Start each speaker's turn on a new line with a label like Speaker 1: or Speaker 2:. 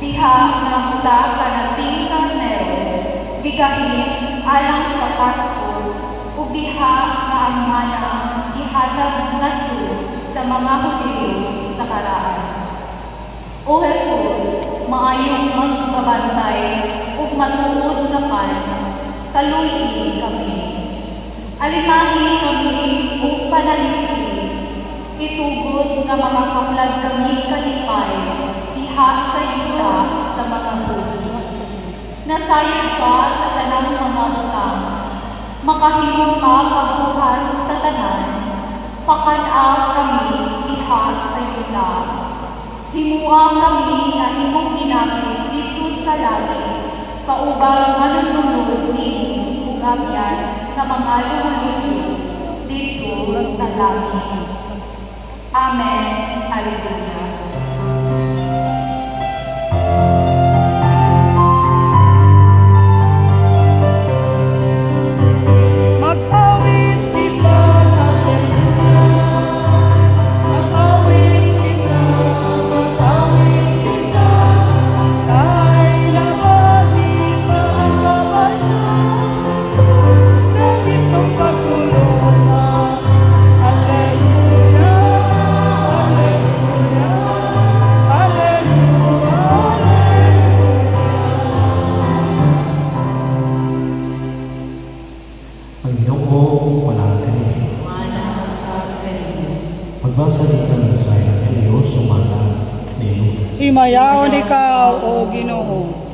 Speaker 1: Diha nga usa ka nating karnero gigahin alang sa Pasko ug diha nga ang mana gihatag ngadto sa mga Hudiyo sa karaan. O Jesus, maayong magbabantay ug matuod nga pan, kaluy-i kami. Alimahi kami ug panalipdi, itugot nga makakaplag kami kalipay diha sa yuta sa mga buhi. Nasayod ka sa tanang mga butang, makahimo ka pagbuhat sa tanan, pakan-a kami diha sa yuta. Himua kami nga imong inakit didto sa langit, kaubang manununod nimo ug abyan nga mga lumulupyo didto sa langit. Amen. Hallelujah.
Speaker 2: Mag-awit kita, hallelujah. Mag-awit kita, mag-awit kita. Kay nabati pa ang kabayan sa langit ng pagtulungan. Hallelujah, hallelujah, hallelujah, hallelujah.
Speaker 3: Ang Ginoo wala kanini.
Speaker 4: Mana usab kanimo.
Speaker 3: Pagbasa gikan sa Ebanghelyo sumala ni Lucas.
Speaker 2: Himayaon ikaw, O Ginoo.